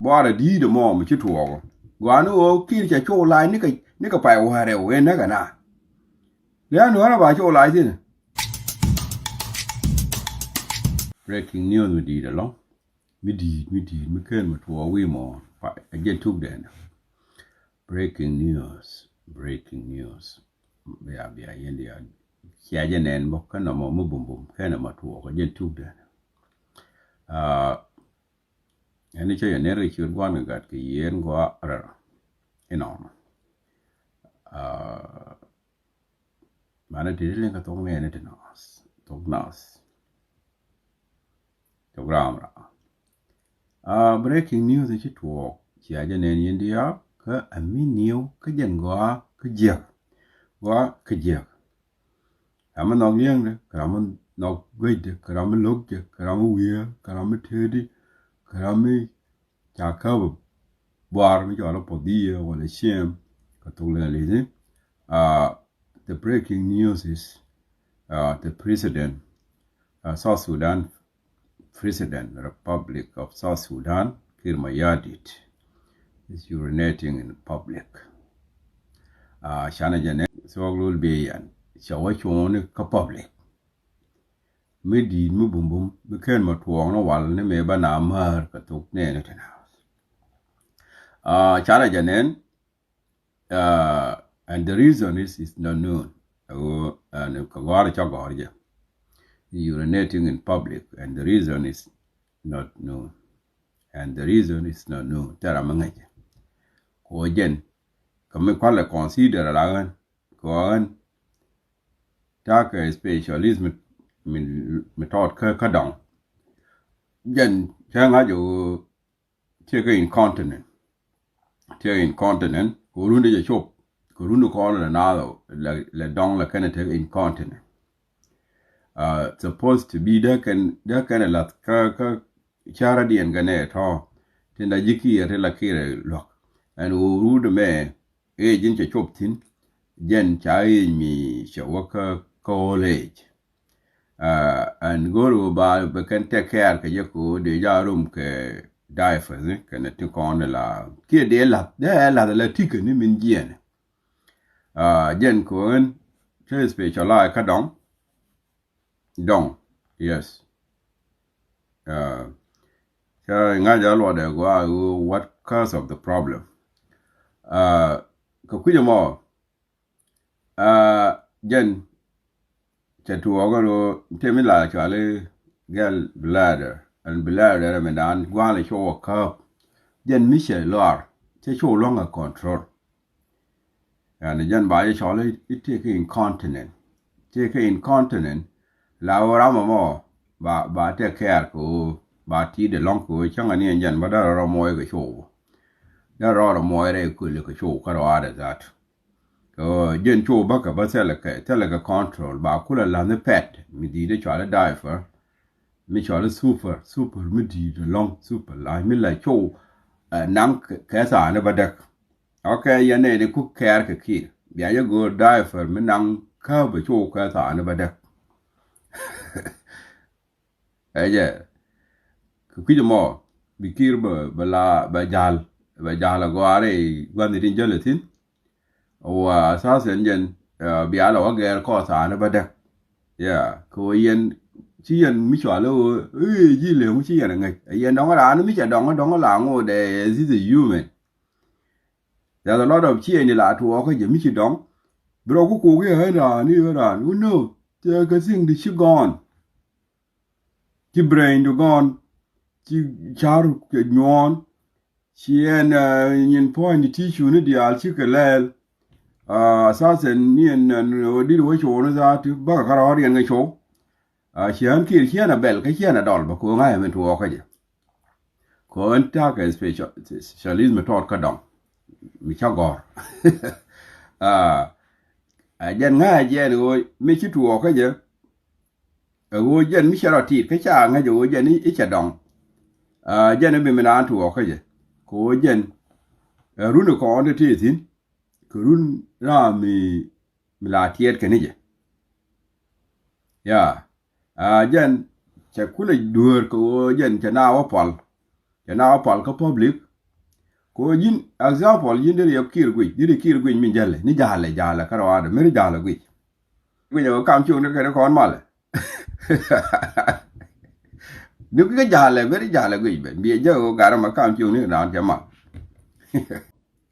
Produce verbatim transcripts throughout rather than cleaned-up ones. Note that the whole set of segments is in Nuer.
Warɛ di̱i̱t ɛmɔ mi ci tuɔɔk. Gua̱a̱ni ɣöö Kiir ca cok lac nikɛ, nikɛ pay wäärɛ ɣöö ëë näk ɛna. Lɛn wäärɛ ba cok lac thi̱n. Breaking news mi di̱i̱t ɛlɔ̱ŋ. Mi di̱i̱t, mi di̱i̱t, mi ken mi tuɔɔk wi̱i̱ mɔ. Pa, a jɛn tuk dɛn. Breaking news, breaking news. Bia, bia, yɛn diaal. Cia jɛ nɛn bä, kä nɔmɔ mi bumbum, ken ɛmɔ tuɔɔk, a jɛn tuk dɛn. Ah, ɛn cä yɛ ner kɛ ciöt gua̱n kɛ gat kɛ yieen gɔaa rɛl inɔnɔ. Ah, manɛ ti ti liŋ kɛ thok nɛɛni ti naath, thok naath. Thok ram ram. Ah, breaking news ci tuɔɔk, cia jɛ nɛn yɛn diaal, kä a mi niw, kä jɛn gɔaa, kä jiäk. Gɔaa, kä jiäk. Ram mi nhɔk li̱eŋdɛ, kɛ ram mi nhɔk guecdɛ, kɛ ram mi lo̱kdɛ, kɛ ram mi wiee, kɛ ram mi tëëdi, kɛ ram mi ca käp buar mi cɔal i̱ puɔth i̱ walɛ ciɛm kɛ thok lɛ li̱thi. Ah, the breaking news is, ah, the president, ah, South Sudan President, Republic of South Sudan, Kiir Mayardit, is urinating in public. Ah, canɛ jɛ nɛ thuɔk lul biɛ yɛn, cɛ wä cuɔ̱ɔ̱ŋni kä public. Mi di̱i̱t mi bumbum, mi ken mɔ tuɔɔk ni wal ni mëë bä na määr kɛ thok nɛɛni ti naath. Ah, canɛ jɛ nɛn, Uh, and the reason is, is not known. Ɣöö, and kɛ gɔ̱a̱r cä gɔ̱a̱r jɛ. Urinating in public, and the reason is not known. And the reason is not known. Thil ram mi ŋäc jɛ. Kɛ ɣöö jɛn, kɛ mi kualɛ consider ala ɣän, kɛ ɣöö ɣän, ta̱a̱ kɛ specialist mi, mi, mi tɔt kä, kä dɔŋ. Jɛn, cä ŋa̱c ɣöö tekɛ incontinent. Tekɛ incontinent, kɛ run dee jɛ cop, kɛ run kɔn lɛ naath lɛ, lɛ dɔŋ lɛ kɛnɛ tekɛ incontinent. Uh, supposed to be dee kɛn, dee kɛnɛ lath kä, kä caradiɛn kɛ nɛ tɔ. Tin da ji̱ Kiir ti la Kiir luäk. Ɛn ɣöö run dee mɛ, ëë ji̱n cɛ cop thi̱n, jɛn ca ëë mi cɛ wä kä, kä old age. Uh, and go̱o̱r ɣöö ba bɛ kɛn take care kɛ jɛ kɛ ɣöö dee ja rom kɛ diapers, eh, kɛnɛ ti kɔn la kiɛ dee lath, dee lath la tikɛ ni min jiɛn. Uh, jɛn kɛ ɣöö ɛn cä specialize kä dɔŋ. Dɔŋ, yes. Uh, cä ŋa̱c a luɔtdɛ gɔaa ɣöö what cause of the problem. Uh, kɛ kui̱c ɛmɔ, Ah, jɛn cɛ tuɔɔk ɛn ɣöö tëë mi la cɔal i̱ gɛl bladder. Ɛn bladder ɛmɛ naan gua̱a̱l ɛ cok ɛ käp. Jɛn mi cɛ luaar cɛ cok luäŋ ɛ control. Ɛn jɛn ba jɛ cɔl i̱ tëë kɛ incontinent. Tëë kɛ incontinent la ɣöö ram ɛmɔ ba, ba take care kɛ ɣöö ba ti̱i̱t ɛlɔ̱ŋ kɛ ɣöö cäŋɛ ni ɛn jɛn bä dee rɔ rɔ muɔc kɛ cok. Dee rɔ rɔ muɔc rɛy köli kɛ cok kä rɔaadɛ that. Kɛ ɣöö jɛn cok bäkɛ bä thilɛ kɛ, thilɛ kɛ control, ba kulɛ la̱th ni pɛt mi di̱i̱t i̱ cɔal i̱ diaper, mi cɔal i̱ super, super mi di̱i̱t ɛlɔ̱ŋ, super la̱c mi la cok, eh, naŋ kɛ, kɛ thaani bädäk. Ok, yɛn nɛy ni ku kɛɛr kɛ Kiir, bia jɛ go̱o̱r diaper mi naŋ käp ɛ cok kɛ thaani bädäk. Ɛ jɛ, kɛ kui̱c ɛmɔ bi Kiir bɛ, bɛ la, bɛ ja̱l, bɛ ja̱l agɔaa rɛy gua̱n ni tin jäl ɛ thi̱n. Wa asasen jɛn, eh, bia la wä gɛɛr kɔɔth thaani bädäk. Yeah, kɛ ɣöö yɛn, ci yɛn mi cɔal i̱ ɣöö, eh, ji̱ lëŋ ci yɛn ɛ ŋäc. Ɛ yɛn dɔ̱ŋ raan mi cɛ dɔ̱ŋ, dɔ̱ŋ la ŋot ɛ, is this a human? There's a lot of ci ɛn la tuɔɔk kä jɛ mi ci dɔ̱ŋ. Bi rɔ ku kok i̱ ɣän raan, i̱ ɣän raan. Wun nöö, tëë kɛ thing di ci gɔ̱ɔ̱n. Ci brain du gɔ̱ɔ̱n, ci ca̱r kɛ nyuɔ̱ɔ̱n, ci ɛn, eh, nyin puɔ̱ny ti tissue ni diaal cikɛ lɛɛl. Ah, asasen ni ɛn, ɛn ɣöö dit wä cok ni thaat ti bäkɛ kä rɔɔdiɛn kɛ cok. Ah, ci ɣän Kiir ci ɛn a bɛl kä ci ɛn a dɔl bä ko̱o̱ŋ a ɛmɛn tuɔɔk kä jɛ. Ko̱o̱n ta̱a̱ kɛ special, specialist mi tɔɔt kä dɔŋ mi cä gɔ̱r. Ah, a jɛn ŋa̱c a jɛn ɣöö mi ci tuɔɔk kä jɛ. Ɛ ɣöö jɛn mi cɛ rɔ ti̱i̱t kä ca ŋäc ɛ ɣöö jɛn i̱ cɛ dɔŋ. Ah, jɛn i̱ bi mi naan tuɔɔk kä jɛ. Kɛ ɣöö jɛn ɛ run i̱ kɔn ti tëë thi̱n. Kɛ run raam mi, mi la tiɛɛt kɛ ni jɛ. Ya. Ah, jɛn cɛ kulɛ dueer kɛ ɣöö jɛn cɛ na wä pal. Cɛ na wä pal kä public. Ko ji̱n example ji̱n deri yɛ kiir guic, deri kiir guic min jälɛ, ni ja̱lɛ, ja̱lɛ kärɔaadɛ, meri ja̱lɛ guic. Guic ɛ kam cuŋ ni kɛn kɔn malɛ. Ni kɛ ja̱lɛ, meri ja̱lɛ guic ben. Biɛ jɛ ɣöö garɛ ma kam cuŋ ni naan cɛ mal.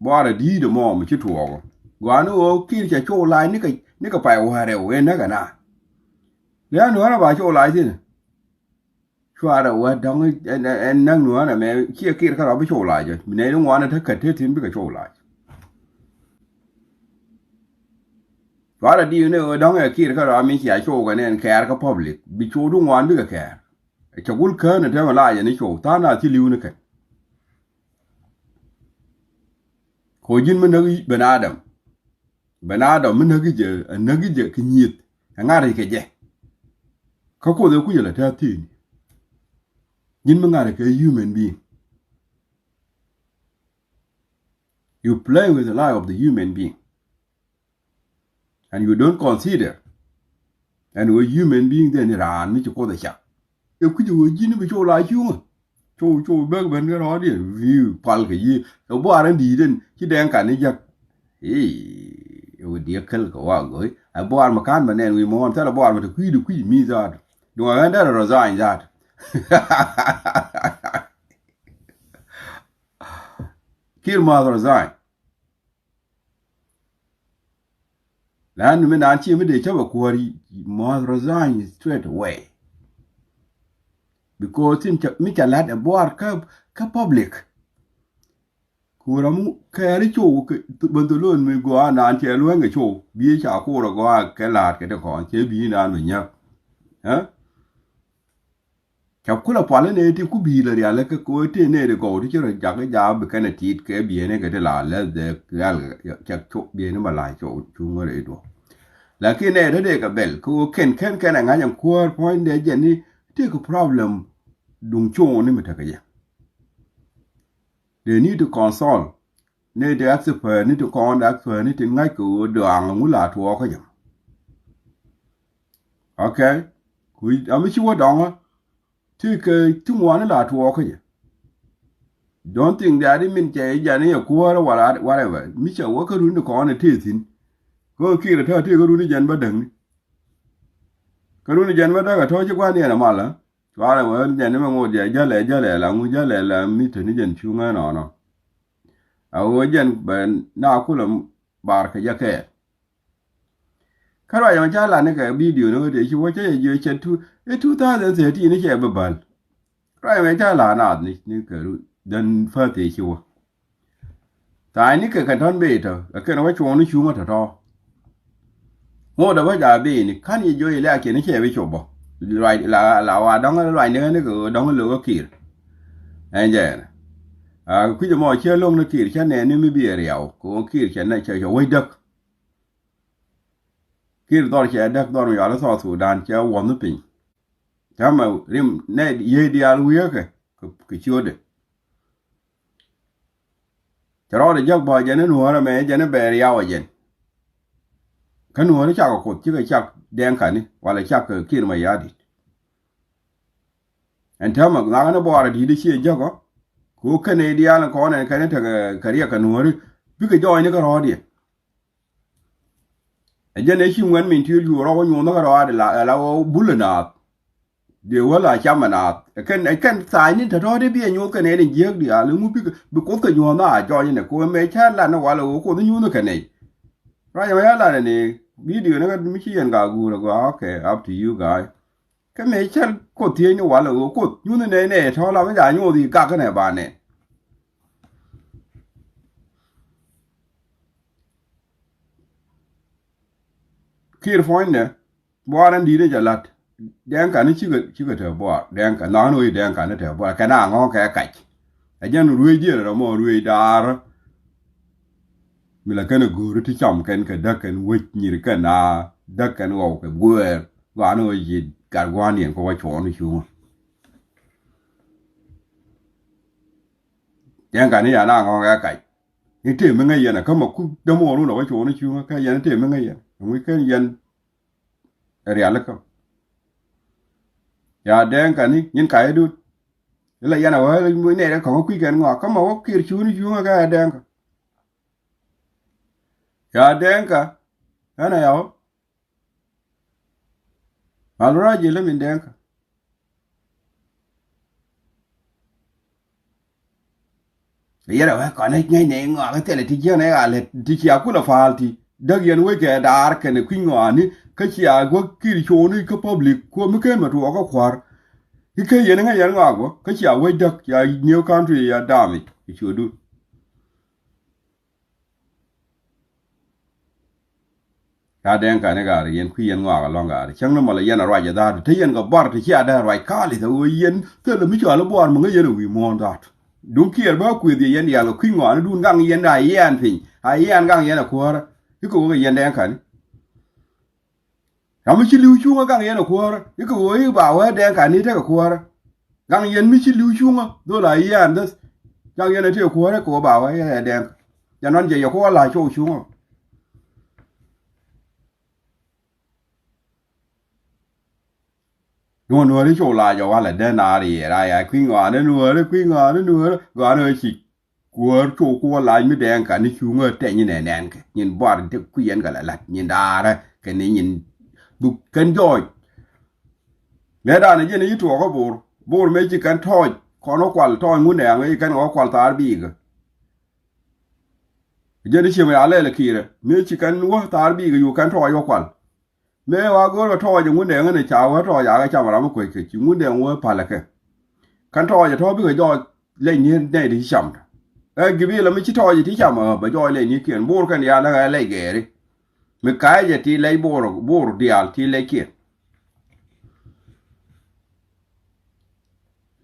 Buarɛ di̱i̱t ɛmɔ mi ci tuɔɔk. Gua̱a̱ni ɣöö kiir cɛ cok lac ni kɛ, ni kɛ pay wäärɛ ɣöö ëë näk ɛna. Lɛ nuäärä ba cok lac thi̱n. Cuarɛ wä dɔ̱ŋ ɛn, ɛn, ɛn näk nuäärä mɛ ciɛ kiir kärɔa bi cok lac jɔ. Mi nɛy ti ŋuan ɛ te kät te thi̱n bikɛ cok lac. Cuarɛ di̱i̱t ni ɣöö dɔ̱ŋ ɛ kiir kärɔa mi cia cok kɛ nɛn kɛɛr kä public. Bi cok ti ŋuan bikɛ kɛɛr. Cɛ gul kään ɛ tɛmɛ lac ɛn i̱ cok tha̱a̱ŋ naath ci li̱w ni kɛn. Ko ji̱n mi näk ben Adam. Ben Adam mi näk i̱ jɛ, ɛ näk i̱ jɛ kɛ nyieth. Ɛ ŋa̱r i̱ kɛ jɛ. Kä Kuoth ɛ kuc ɛ la tɛ̈th thi̱n. Ji̱n mi ŋa̱r i̱ kɛ human being. You play with the life of the human being. And you don't consider ɛn ɣöö human being then raan mi ci Kuoth ɛ cak. Ɛ kui̱c ɛ ɣöö ji̱n bi cok la cuŋä. Cok, cok bek ben kɛ rɔɔdiɛn. Wi̱i̱ pal kɛ yiëë. Kɛ buar ɛn di̱i̱t ɛn ci dɛŋ kan ni jäk. Ii, ɛ wä diɛ käl kɛ wa go̱o̱y. Ɛ buar mi ka̱n bɛ nɛn wi̱i̱ muɔ̱ɔ̱n thilɛ buar mi te kui̱di kui̱ mi dhaat. Duŋ ɛ ɣän derɛ resign dhaat. Kiir must resign. Lanu mi naan ci mi dee cä bɛ kuäär, must resign straight away. Because tin cä, mi cä lat ɛ buar kä, kä public. Kuäär amu kɛɛri cow kɛ bändhɛ lo̱n mi gɔaa naan cɛ luäŋ kɛ cow. Biɛ ca kuur ɛ gɔaa kɛ la̱a̱t kɛ ti kɔn cɛ bi̱i̱ naan mi nyäk. Ɛ? Ca kulɛ pual inɛ ti ku bi̱i̱l rial kä ko̱ ti nɛ ri gɔw ti ci rɔ jak ja̱a̱ bi kɛn a ti̱i̱t kɛ bi̱i̱ni kɛ ti la lɛ dhɛ rial cak cok bi̱i̱ni ma la cok cuŋ ri duɔ. Lakin nɛ ri dee kɛ bɛl ko̱ kɛn kɛn kɛn a ŋa̱c ɛn kuäär puɔ̱ny dee jɛn ni ti kɛ problem duŋ cuŋ ni mi tekɛ jɛ. They need to consult. Ni ti expert ni ti kɔn expert ni ti ŋa̱c kɛ ɣöö dɔaŋ ŋu la tuɔɔk kä jɛ. Okay. Ku ami ci wä dɔŋä ti kɛ ti ŋuani la tuɔɔk kä jɛ. Don't think that it mean cɛ jani yɛ kuäärä wala whatever. Mi cɛ wä kä runi kɔn ɛ tëë thi̱n. Kä kiir ɛ tɔ̱ tëë kä runi jɛn bä däkni. Kä runi jɛn bä däk ɛ tɔ̱ ci gua̱n yɛn ɛ malä. Cuarɛ wee jɛn ni mɛ ŋot jɛ jälɛ jälɛ la ŋu jälɛ la mi te ni jɛn cuŋɛ nɔnɔ. A wee jɛn bɛ na kulɛ bar kɛ jɛ kɛɛl. Kä ruac ɛmɛ ca lat ni kɛ bidio ni wä dee ci wä cä jɛ jiö cɛ tu i̱ two thousand thirteen ni cɛ bi bäl. Ruac ɛmɛ ca lat naath ni ni kɛ ru dhän fäth i̱ ci wä. Tha̱a̱ny ni kɛ kɛn tɔ̱n bëë tɔ ɛ kɛn wä cuɔ̱ɔ̱ŋ ni cuŋä tɔ̱tɔ̱. Ŋot dee bä ja̱a̱ bëë ni ka̱n yɛ jiö yɛ liakiɛn ni cɛ bi cop bä. Ruac la la wa dɔ̱ŋ ruac ni ɣän ni kɛ dɔ̱ŋ lo̱k kä kiir. Ɛn jɛ ɛn a kui̱c ɛmɔ ciɛ lo̱k ni kiir cä nɛɛni mi bi ɛ riaw kɛ ɣöö kiir cɛ nɛ cɛ cɛ wec däk. Kiir dhɔr cɛ däk dhɔr mi yual i̱ South Sudan cɛ wuɔ̱nh i̱ piny. Täämɛ rim nɛ yiey diaal wi̱i̱ kä kɛ ciötdɛ. Cɛ rɔɔdɛ jäk bä jɛn i̱ nuäärä mɛ jɛn i̱ bɛɛr yaw ɛ jɛn. Kä nuäärä cakɛ Kuoth cikɛ cak Dɛŋkani wala cak kɛ Kiir Mayardit. Ɛn täämɛ ŋakɛ ni buaarɛ di̱i̱t i̱ ciɛ jäk ɔ. Kɛ ɣöö kɛn i̱ diaal in kɔn ɛn kɛn i̱ tekɛ kɛ riɛk kɛ nuääri bikɛ jɔɔcni kä rɔɔdiɛn. Ɛ jɛn ëë ci ŋuɛ̈n min tiöl cu rɔw ɛ nyuɔ̱th kä rɔaadɛ la ɛ la ɣöö bulɛ naath. Dee wä la camɛ naath ɛ kɛn ɛ kɛn thaacni tɔ̱tɔ̱ dee bi ɛ nyuɔ̱th kɛn ɛn in jiääk diaal iŋu bikɛ bi Kuoth kɛ nyuɔ̱th na a jɔɔc inɛ kɛ ɣöö mëë cä lat ni walɛ ɣöö Kuoth inyuuth kɛ nɛy. Ruac ɛmɛ ya lat ɛn ëë bidio ni kä mi ci yɛn ka guur ɛ gɔaa okay up to you guy. Kä mëë cä Kuoth thiec ni walɛ ɣöö Kuoth nyuuth inɛ inɛ tɔ̱ la mi ca nyuɔ̱th i̱ gak inɛ ba nɛn. Kiir puɔ̱nydɛ buaar ɛn di̱i̱t ni jɛ la̱t. Dɛŋkani cikɛ cikɛ te buaar Dɛŋka nɔ̱a̱n wec Dɛŋkani te buaar kɛn a ŋɔ̱ɔ̱ŋ kɛ kac. Ɛ jɛn ruëëc diɛn rɔ mɔ ruëëc daar. Mi la kɛn a go̱o̱ri ti cam kɛn kɛ däk kɛn wec nyir kɛn a däk kɛn ɣɔw kɛ guɛɛr. Gua̱a̱n wec yi gat gua̱a̱n yɛn kɛ wä cuɔ̱ɔ̱n cuŋä. Dɛŋkani yan a ŋɔ̱ɔ̱ŋ kɛ kac. Ni tëë mi ŋäc yɛn ɛ kä ma ku däm ɣɔr wun ɛ wä cuɔ̱ɔ̱n cuŋä kɛ yɛn tëë mi ŋäc yɛn ɛ ŋui̱ kɛn yɛn. Ɛ rialikä. Ya Dɛŋkani nyin kayädun. Ila yɛn a wä nɛɛrɛ kɔŋ kui̱ kɛn ŋɔak kä ma wä Kiir cuuni cuŋä kä ya Dɛŋkä. Ya Dɛŋkä. Ɛn a ya wä. Mal ruac ilä min Dɛŋkä. Yɛrɛ wä kɔn ɛ ŋäc nɛ ŋɔak thilɛ ti jiɛn ɛ ɣalɛ ti cia kulɛ pa̱a̱l ti däk yɛn wec kɛ daar kɛnɛ kui̱ ŋɔaani kä cia wä Kiir cuuni kä public kuɔ mi ken ma tuɔɔk kä kua̱r. I̱ kä yɛn ŋäc yɛn ŋɔak wä kä cia wec däk cia new country ya damic i̱ cuɔdu. Ka Dɛŋkä ni gaari yɛn kui̱ yɛn ŋɔak alɔŋ gaari cäŋ ni mɔlɛ yɛn a ruac ɛ dhaatu te yɛn kɛ buar ti cia dee ruac kaalith a ɣöö yɛn thilɛ mi cɔal i̱ buar mi ŋäc yɛn a wi̱i̱ muɔ̱ɔ̱n dhaatu. Duŋ Kiir bä kueth yɛ yɛn diaal kɛ kui̱ ŋɔaani duun gaŋ yɛn a yɛn piny a yɛn gaŋ yɛn a kuäärä. I̱ kɛ ɣöö kɛ yɛn Dɛŋkä ni. Ram mi ci li̱w cuŋä gaŋ yɛn a kuäärä i̱ kɛ ɣöö i̱ ba wee Dɛŋkä ni tekɛ kuäärä. Gaŋ yɛn mi ci li̱w cuŋä dhol a yian dhäth. Gaŋ yɛn a tëë kuäärä kɛ ɣöö ba wee yɛ Dɛŋkä. Jɛ nɔn jɛ yɛ kuɔ la cɔw cuŋä. Nuɔ̱ɔ̱ri cɔw la jɛ walɛ dee naar yɛ ra ya kui̱ ŋɔaani nuɔ̱ɔ̱ri kui̱ ŋɔaani nuɔ̱ɔ̱ri gɔaani ɣä ci. Kuäär cu kuɔ lac mi Dɛŋkä ni cuŋä tɛny nɛ nɛn kɛ nyin buar ti kuiɛn kɛ la lat nyin daara kɛ ni nyin buk kɛn jɔɔc. Lɛ daanɛ jiɛn yi tuɔɔkä Bor Bor mëë ci kɛn tɔɔc kɔn wä kual tɔɔc ŋun Dɛŋ yi kɛn wä kual thaar biikä. Jiɛn i̱ ciëmɛ a lɛl kiirɛ mëë ci kɛn wä thaar biikä yu kɛn tɔɔc wä kual. Mëë wa go̱o̱r kɛ tɔɔc ɛ Ŋundɛŋ ɛn ɛ ca wä tɔɔc akɛ cam ram mi kuec kɛ ci Ŋundɛŋ wä palɛ kɛ. Kɛn tɔɔc ɛ tɔ̱ bikɛ jɔɔc lɛc ni nɛy ti ci cam. Ɛ gibilɛ mi ci tɔɔc ɛ ti cam ɛ bɛ jɔɔc lɛc ni kiɛn Bor kɛn diaal lɛ kɛ lɛc gɛɛri. Mi ka̱a̱c ɛ ti lɛc Bor Bor diaal ti lɛc kiɛn.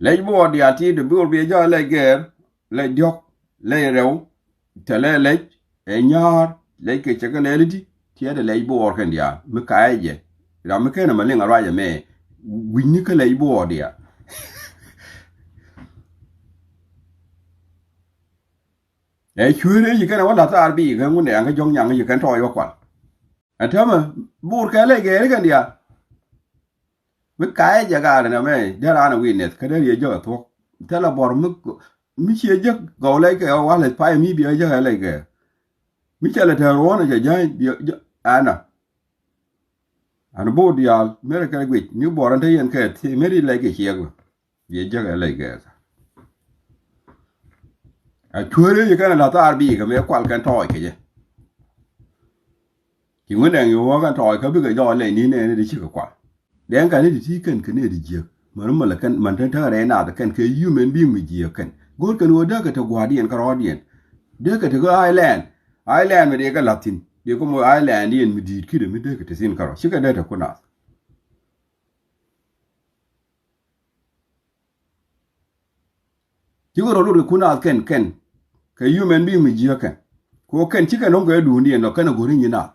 Lɛc Bor diaal ti di Bor bi jɔɔc lɛc gɛɛr. Lɛc diɔ̱k, lɛc rɛw, tɛlɛ lɛc, ɛ nya̱a̱r, lɛc kɛ cɛ kɛ lɛl i̱di, tiɛɛt ɛ lɛc Bor kɛn diaal, mi ka̱a̱cɛ jɛ. Ram mi kenɛ ma liŋ a ruac ɛmɛ, wi̱cni kä lɛc Bor diaal. Ɛ cueer ëë ci kɛn ɛ wä la̱th thaar biikä Ŋundɛŋ kä Jɔ̱ŋ Nyaŋ ci kɛn tɔɔc wä kual. Ɛ täämɛ, Bor kɛ lɛc gɛɛri kɛn diaal. Mi ka̱a̱cɛ jɛ gaarɛ nɛ mɛ dee raan ɛ witness kä dee riɛ jek ɛ thuɔ̱k. Thilɛ buɔr mi mi ciɛ jek gɔw lɛc kɛ walɛ pay mi biɛ jek ɛ lɛc kɛ. Mi cɛ lɛ tɛɛr ruɔ̱n ɛ cɛ jäny biɛ jɛ ɛnɔ. Ɛn bo̱o̱r diaal mi rɛ kɛ guic ni buɔr ɛn te yɛn kɛ thi mi ri lɛc kɛ ciɛk bä. Biɛ jek ɛ lɛc kɛ. A cueeri ci kɛn ɛ la̱th thaar biikä mëë kual kɛn tɔɔc kɛ jɛ. Ci Ŋundɛŋ yo̱o̱ kɛn tɔɔc kä bikɛ jɔɔc lɛc ni nɛɛni di cikɛ kual. Dɛŋ kɛn ni ti ti kɛn kɛn ni ti jiäk. Män mälɛ kɛn män te tekɛ rɛy naath kɛn kɛ human being mi jiäk kɛn. Go̱o̱r kɛn ɣöö dee kɛ te gua̱a̱rdiɛn kärɔɔdiɛn. Dee kɛ te kɛ island. Island mi dee kɛ la̱th thi̱n. Dee kɛ moc island diɛn mi di̱i̱t ki̱dɛ mi dee kɛ te thi̱n kärɔɔ. Cikɛ dee te ku naath. Cikɛ rɔ lot kɛ kun naath kɛn kɛn kɛ human being mi jiäk kɛn. Kɛ ɣöö kɛn cikɛ ro̱ŋ kɛ duundiɛn lɔ kɛn a go̱ri nyin naath.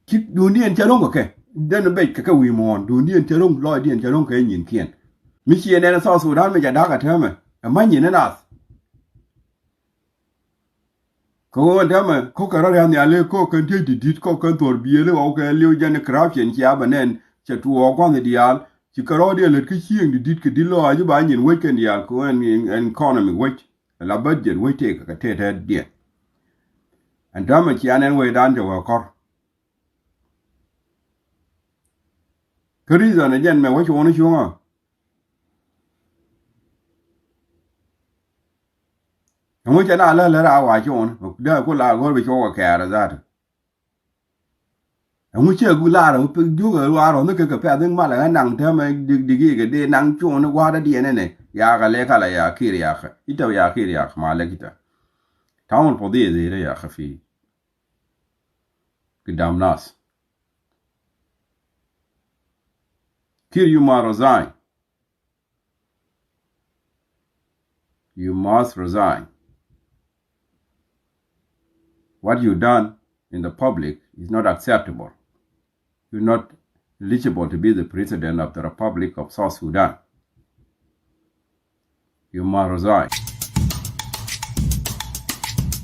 Ci duundiɛn cɛ ro̱ŋ kɛ kɛ den bec kɛ kɛ wi̱i̱ muɔ̱ɔ̱n duundiɛn cɛ ro̱ŋ lɔcdiɛn cɛ ro̱ŋ kɛ nyinkiɛn. Mi ciɛ nɛn ɛ South Sudan mi jɛ da̱k ɛ täämɛ ɛ ma̱c nyin ɛ naath. Kɛ ɣöö ɛn täämɛ ko̱kɛ rɔ̱ ria̱th nhiali ko̱k kɛn tiec di̱t di̱t ko̱k kɛn thuɔ̱r biëëli ɣɔw kɛ li̱w jɛn corruption cia bɛ nɛn cɛ tuɔɔk gua̱nh diaal. Ci kɛ rɔ̱ diɛn lät kä cieŋ di̱t di̱t kɛ di̱t lɔaac i̱ ba nyin wec kɛn diaal kɛ ɣöö ɛn economy wec. Ɛ la budget wec tëëk kɛ tëë tɛ̈tdiɛn. Ɛn täämɛ cia nɛn wecdan cɛ wee kɔr. Kä reason ɛ jɛn mɛ wä cuɔ̱ɔ̱ŋ ni cuŋä. Ɛŋu cɛ na lä lä raa wa cuɔ̱ɔ̱ŋ ni dee ku la go̱r bi cuɔ̱ɔ̱k kɛ kɛɛr ɛ dhaat. Ɛŋu cɛ gu lar ɛ juuk ɛ ruaar ɔ ni kɛ kɛ pɛth ni mal ɛ naŋ täämɛ dik dik ikɛ dee naŋ cuɔ̱ɔ̱ŋ ni wa̱a̱dä diɛn ɛnɛ. Yakä lɛ kalɛ ya Kiir yakä itɛ ya Kiir yakä ma lɛ kitɛ. Ta̱a̱ŋ wä puɔth i̱ ɛ dhil yakä fi. Kidam nas. Kiir, you must resign. You must resign. What you done in the public is not acceptable. You're not eligible to be the president of the Republic of South Sudan. You must resign.